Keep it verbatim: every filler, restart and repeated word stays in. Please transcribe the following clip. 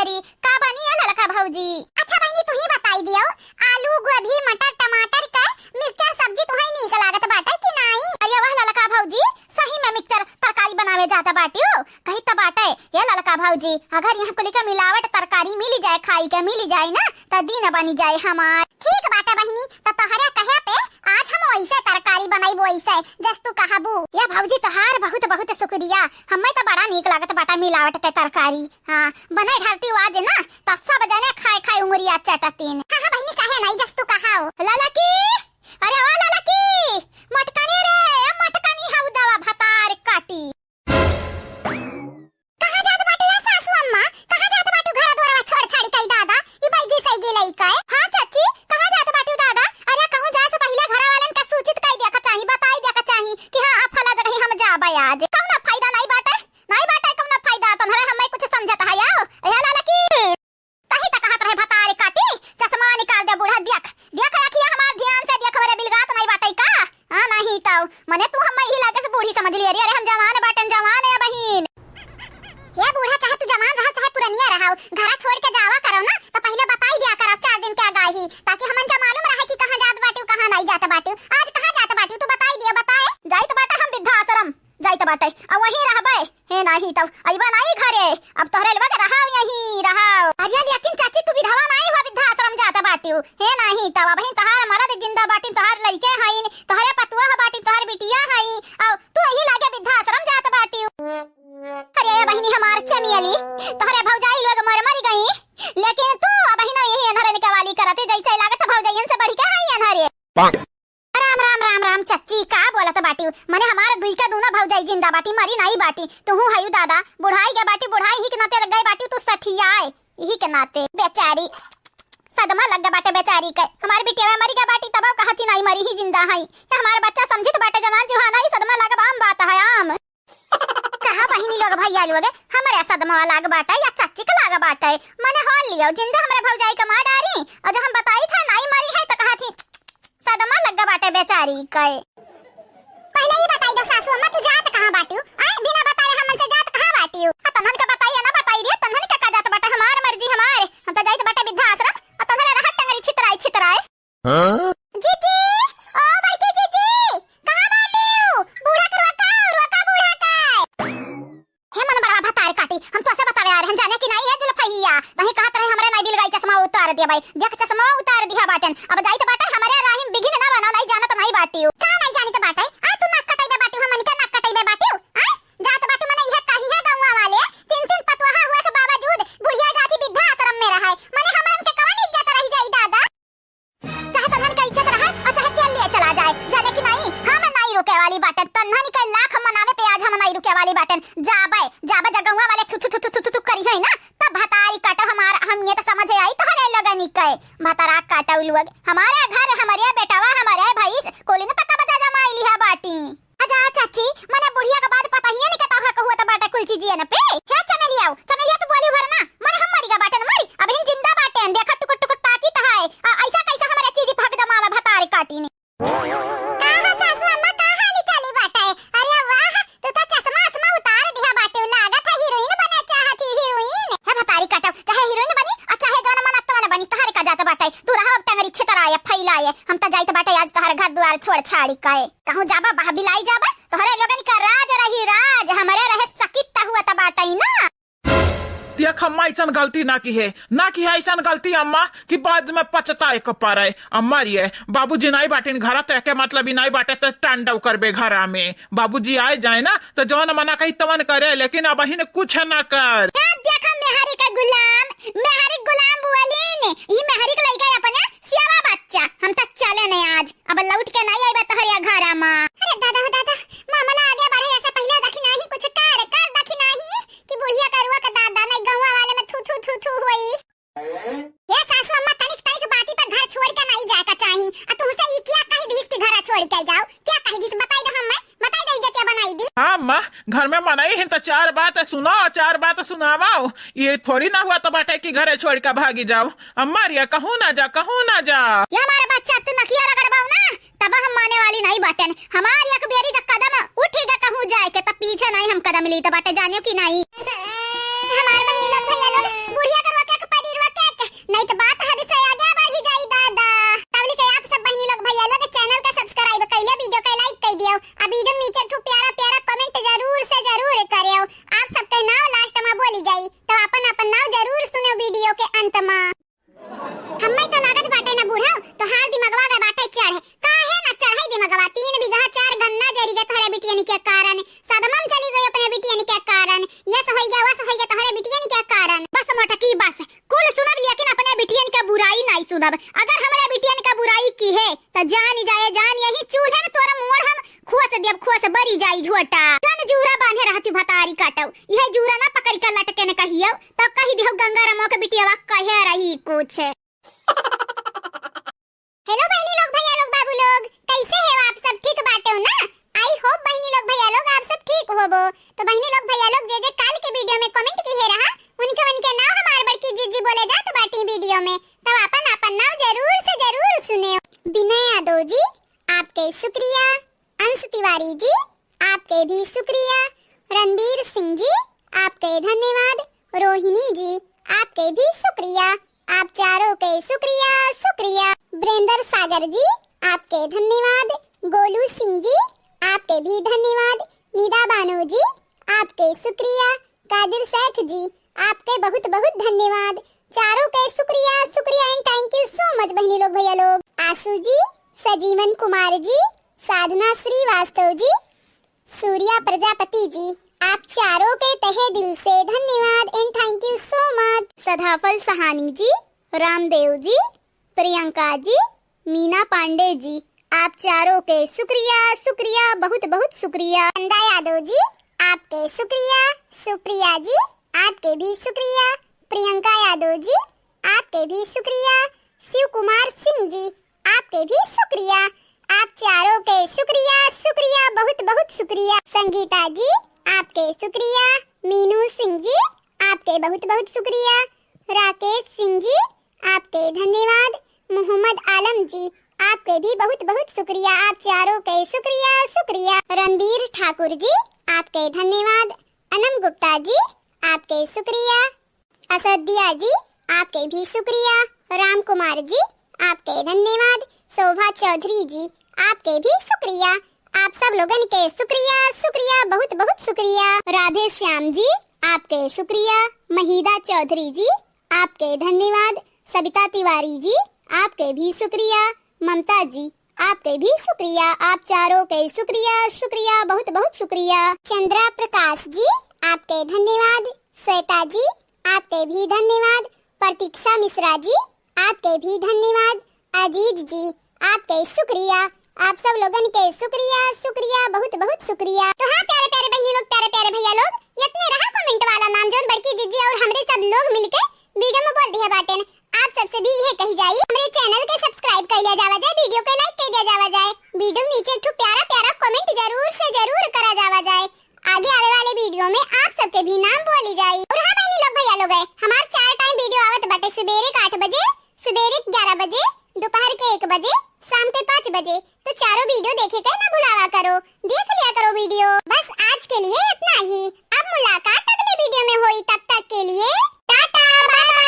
बाटी। का बनी है ललका भौजी? अच्छा बहिनी, तू ही बताई दियो, आलू, गोभी, मटर, टमाटर के मिक्सचर सब्जी तुहई नीक लागत बाटे कि नाई? अरे वाह ललका भौजी, सही में मिक्सचर तरकारी बनावे जात बाटियो। कही त बाटे, ए ललका भौजी, अगर यहाँ कुली के मिलावट तरकारी मिली जाए, खाई के मिली जाए ना, त दिन बनी जाए हमार। ठीक बाटे बहिनी, त तोहरे कहे पे आज हम वैसे तरकारी बनाइब, वैसे जस तू कहबू। ए भौजी, तोहार बहुत बहुत शुक्रिया, हमें त बड़ा नीक लागत बाटे मिलावट के तरकारी। हाँ, बने ढालती आज ना, त सब जने खाए खाए उंगरिया चटतीन। हाँ, हाँ बहिनी, काहे नाई, जस तू कहाओ। ललकी, अरे ओ ललकी, मटकनी रे, ए मटकनी, हऊ दवा भतार काटी। कहाँ जात बाटू ए सासू अम्मा? कहाँ जात बाटू घर दुआरवा छोड़ छाड़ी कई दादा? ई बैगी सैगी लइका है। हाँ चाची, कहाँ जात बाटू दादा? अरे कहूँ जाए से पहिले घर वालन का सूचित कई दिया का चाही, बताई दिया का चाही कि हाँ, अब फला जगह हम जाबे आज। कौनो फायदा नाई बाटे, नाई बाटे कौनो फायदा। तोहरे हमें कुछ समझत है आओ। ए ललकी। तही त कहत रहे भतारी काटी, चश्मा निकाल दे बूढ़ा, देख, देख अखिया हमार ध्यान से देख, हमरे बिलगात नाई बाटै का? हाँ, नहीं तौ, मने तू हम्मे इही लागे से बूढ़ी समझ लिहे रे। अरे हम जवान बाटेन, जवान है बहिन। हे बूढ़ा, चाहे तू जवान रहो, चाहे पुरनिया रहो, घरा छोड़ के जावा करो ना, त पहिले बताई दिया करो चार दिन के आगाही, ताकि हमन के मालूम रहे कि कहाँ जात बाटू, कहाँ नाई जात बाटू। आज कहाँ जात बाटू, तू बताई दियो, बताए। जाइत बाटे हम वृद्धाश्रम। जाइत बाटे, अब वहीं रहबे। हे नाही तब अइबा नाही घरे, अब तोहरे लोग रहाव यहीं, रहाव। अरे लेकिन चाची, तू विधवा नाही हुआ, वृद्धाश्रम जात बाटिउ। हे नाही तब अबहीं तोहार मरद जिंदा बाटिन, तोहार लइके हईन, तोहरे पतुआ बाटिन, तोहार बिटिया हई, अब तू यही लागे वृद्धाश्रम जात बाटिउ। अरे बहिनी हमार चमेली, तोहरे भौजाई लोग मर मर गई, लेकिन तू अबहीं ना यही अन्हरे निकवाली करत, जैसे लागत भौजाइयन से बढ़ के हई अन्हरे। राम, राम, राम, राम, चच्ची, का बोलत बाटिउ? मने हमार दुई का दूना भौजाई जिंदा बाटी, मरी नाई बाटी। तुहू हयू दादा, बुढ़ाई गए बाटी, बुढ़ाई ही के नाते लग गए बाटी, तू सठियाए, यही के नाते। बेचारी, सदमा लग गए बाटे बेचारी के। हमार बिटिया मरी गए बाटी, तब कहती नाई मरी ही जिंदा हई। ये हमार बच्चा समझित बाटे, जवान जुहान हई, सदमा लग आम बात है, आम। कहा बहिनी लोग, भैया लोग, हमरे सदमा लाग बाटे या चाची के लाग बाटे? मने हो लियो, जिंदा हमरे भौजाई के मार डारी, और जब हम बताई था नाई मरी है, तो कहा थी, "सदमा लग बाटे बेचारी के।" पहिले ही बताई दो सासू अम्मा, तू जात कहाँ बाटिउ? आय, बिना बताए हमन से जात कहाँ बाटिउ? आ तन्हन के बताई है ना, बताई रे, तन्हन के का जात बाटे, हमार मर्जी हमार, हम तो जाइत बाटे वृद्धाश्रम, आ तन्हरे रहत टंगरी छितराई छितराई। हाँ? जीजी, ओ बड़की जीजी, कहाँ बाटिउ? बूढ़ा के रोका, रोका बूढ़ा के। हे मन बड़ा भतार काटी, हम तोसे बतावे आ रहे हैं, जाने कि नाई है जुल्फैया, तहीं कहत रहे हमरे नाई बिलगाई चश्मा उतार देबै। देख चश्मा उतार दिहा बाटेन, अब जाइत बाटे हमरे राही में बिघिन ना बना, नाई जानत नाई बाटिउ। का नाई जानित बाटे? आ तू नाक कटैबे बाटिउ, हमन के नाक कटैबे बाटिउ? आ जात बाटिउ मने इहे कही है गौवा वाले, तीन तीन पतोहा हुए के बावजूद बुढ़िया जाति वृद्धाश्रम में रहै, मने हमन के कवन इज्जत रह जाई दादा? चाहे तन्हन का इज्जत रहे और चाहे तेल लिए चला जाए, जाने कि नाई, हम नाई रोके वाली बाटे। तन्हन के लाख मनावे पे आज हम नाई रुके वाली बाटेन। जाबे, जाबे जगहुआ वाले थु थु थु थु करी है ना, तब भतारी काटो हमार, हम ये तो समझे आई तोहरे लोगनी के। भतारा काटो लोग, हमारे घर, हमारे बेटवा, हमारे भैंस, कोलिन पक्का बजा जमाई लिहा बाटी। अजा चाची, मने बुढ़िया के बाद पता ही नहीं कहता है कहुआ तो बाटे कुल चीजिए न पे। हे चमेलिया, चमेलिया तू बोली भर ना, मने हम मरी गा बाटे न मरी, अबहिन जिंदा बाटे, देखा टुकुर टुकुर ताकी त है। आ, ऐसा कैसा हमारे चीजी भाग जमा में भतारी काटी ने। का हो सासू अम्मा, का हाली चाली बाटे? अरे वाह, तू तो चश्मा आसमा उतार दिहा बाटे, लागत है हीरोइन बने चाहत ही, हीरोइन। हे भतारी काटो, चाहे हीरोइन बनी, और चाहे जवन मन तवन बनी, तोहरे का जात बाटे। तू रहा अब टंगरी छितराए, फैलाए, हम तो जाइत बाटे आज तोहर घर दुआर छोड़ छाड़ी के। कहूँ जाबा, बहबिलाई जाबा, तोहरे लोगन का राज रही राज, हमरे रहे सकित हुआ त बाटई ना। देख अम्मा, ऐसन गलती ना किहे, ना किहे ऐसन गलती अम्मा, कि बाद में पछताए के पड़े। अम्मा रे, बाबूजी नाई बाटिन घरा, त एके मतलब ई नाई बाटे त तांडव करबे घरा में। बाबूजी आए जाए ना, त जवन मना कही तवन करे, लेकिन अबहिन कुछ ना कर। ए, देखा मेहरी का गुलाम, मेहरी गुलाम बोलिन, ई मेहरी के लइका अपने सियावा बच्चा, हम त चले ने आज, अब लौट के नाई आइबा तोहरे घरा मा। अरे दादा हो दादा, मामला आगे बढ़े, ऐसे पहिले दखिनाही कुछ कर, कर दखिनाही कि बुढ़िया करुआ के दादा नाई गौवा वाले में थू थू थू थू होई। ए सासू अम्मा, तनिक तनिक बाती पर घर छोड़ के नाई जाए का चाही। आ तुमसे ई क्या कही दिस कि घर छोड़ के जाओ? क्या कही दिस बताई दे हम्मे, बताई दे इज्जतिया बनाई दी। हाँ अम्मा, घर में मनई हिन त चार बात सुनाओ, चार बात सुनावाओ। ये थोड़ी ना हुआ त बाटे कि घरे छोड़ के भागी जाओ। अम्मा रे, कहूँ ना जा, कहूँ ना जा। ये हमारे बच्चा, तू नकिया रगड़बाऊ ना, तब हम माने वाली नहीं बाटेन। हमार एक बेरी जब कदम उठी गा कहूँ जाए के, तब पीछे नहीं हम कदम ली त बाटे, जानियो कि नहीं। हमार बहिनी लोग, भैया लोग, बुढ़िया करुआ चूल्हे में तोरा मोड़ हम खोस देब, खोस बरी जाई झोटा। जौन जूरा बांधे रहती भतारी काटौ, इहे जूरा ना पकड़ी के लटके न कहियौ, तब कहि दिहौ गंगा रामो के बिटियावा कहे रही कुछ। Hello बहिनी लोग, भैया लोग, बाबू लोग, कैसे हो आप सब? ठीक बाटे हो ना? I hope बहिनी लोग, भैया लोग, आप सब ठीक होबो। तो बहिनी लोग, भैया लोग, जे जे काल के video में comment किहे रहा, उनके उनके नाव हमार बड़की जिज्जी बोले जात बाटी video में, तब आपन आपन नाव जरूर से जरूर सुने। विनय यादव जी, आपके शुक्रिया। अंश तिवारी जी, आपके भी शुक्रिया। रणवीर सिंह जी, आपके धन्यवाद। रोहिणी जी, आपके भी शुक्रिया। आप चारों के शुक्रिया, शुक्रिया। ब्रेंदर सागर जी, आपके धन्यवाद। गोलू सिंह जी, आपके भी धन्यवाद। निदा बानो जी, आपके शुक्रिया। कादिर शेख जी, आपके बहुत बहुत धन्यवाद। चारों के शुक्रिया, शुक्रिया and thank you so much बहिनी लोग, भैया लोग। आशु जी, सजीवन कुमार जी, साधना श्रीवास्तव जी, सूर्या प्रजापति जी, आप चारों के तहे दिल से धन्यवाद and thank you so much। सदाफल सहानी जी, रामदेव जी, प्रियंका जी, मीना पांडे जी, आप चारों के शुक्रिया, शुक्रिया, बहुत बहुत शुक्रिया। चंदा यादव जी, आपके शुक्रिया। सुप्रिया जी, आपके भी शुक्रिया। प्रियंका यादव जी, आपके भी शुक्रिया। शिव कुमार सिंह जी, आपके भी शुक्रिया। आप चारों के शुक्रिया, शुक्रिया, बहुत बहुत शुक्रिया। संगीता जी, आपके शुक्रिया। मीनू सिंह जी, आपके बहुत बहुत शुक्रिया। राकेश सिंह जी, आपके धन्यवाद। मोहम्मद आलम जी, आपके भी बहुत बहुत शुक्रिया। आप चारों के शुक्रिया, शुक्रिया। रणबीर ठाकुर जी, आपके धन्यवाद। अनम गुप्ता जी, आपके शुक्रिया। असदिया जी, आपके भी शुक्रिया। राम कुमार जी, आपके धन्यवाद। शोभा चौधरी जी, आपके भी शुक्रिया। आप सब लोगन के शुक्रिया, शुक्रिया, बहुत बहुत शुक्रिया। राधे श्याम जी, आपके शुक्रिया। महीदा चौधरी जी, आपके धन्यवाद। सबिता तिवारी जी, आपके भी शुक्रिया। ममता जी, आपके भी शुक्रिया। आप चारों के शुक्रिया, शुक्रिया, बहुत बहुत शुक्रिया। चंद्रा प्रकाश जी, आपके धन्यवाद। श्वेता जी, आपके भी धन्यवाद। प्रतीक्षा मिश्रा जी, आपके भी धन्यवाद। अजीज जी, आपके शुक्रिया। आप सब लोगन के शुक्रिया, शुक्रिया, बहुत बहुत शुक्रिया। तो हाँ प्यारे प्यारे बहिनी लोग, प्यारे प्यारे भैया लोग, इतने रहा comment वाला नाम जौन बड़की जिज्जी और हमरे सब लोग मिलके video में बोल दिया बाटेन। आप सबसे भी यह कही जाई, हमरे channel के subscribe कर लिया जावा जाए, video के like कर दिया जावा जाए, video के नीचे एक ठो प्यारा प्यारा comment जरूर से जरूर करा जावा जाए। आगे आवे वाले video में आप सबके भी नाम बोली जाई। और हाँ बहनी लोग भैया लोग, हमार चार time video आवत बाटे, सुबेरे के आठ बजे, सुबेरे के ग्यारह बजे, दोपहर के एक बजे, शाम के पाँच बजे। तो चारों video देखे के ना भुलावा करो, देख लिया करो video। बस आज के लिए इतना ही, अब मुलाकात अगले video में होई, तब तक के लिए टाटा, bye bye।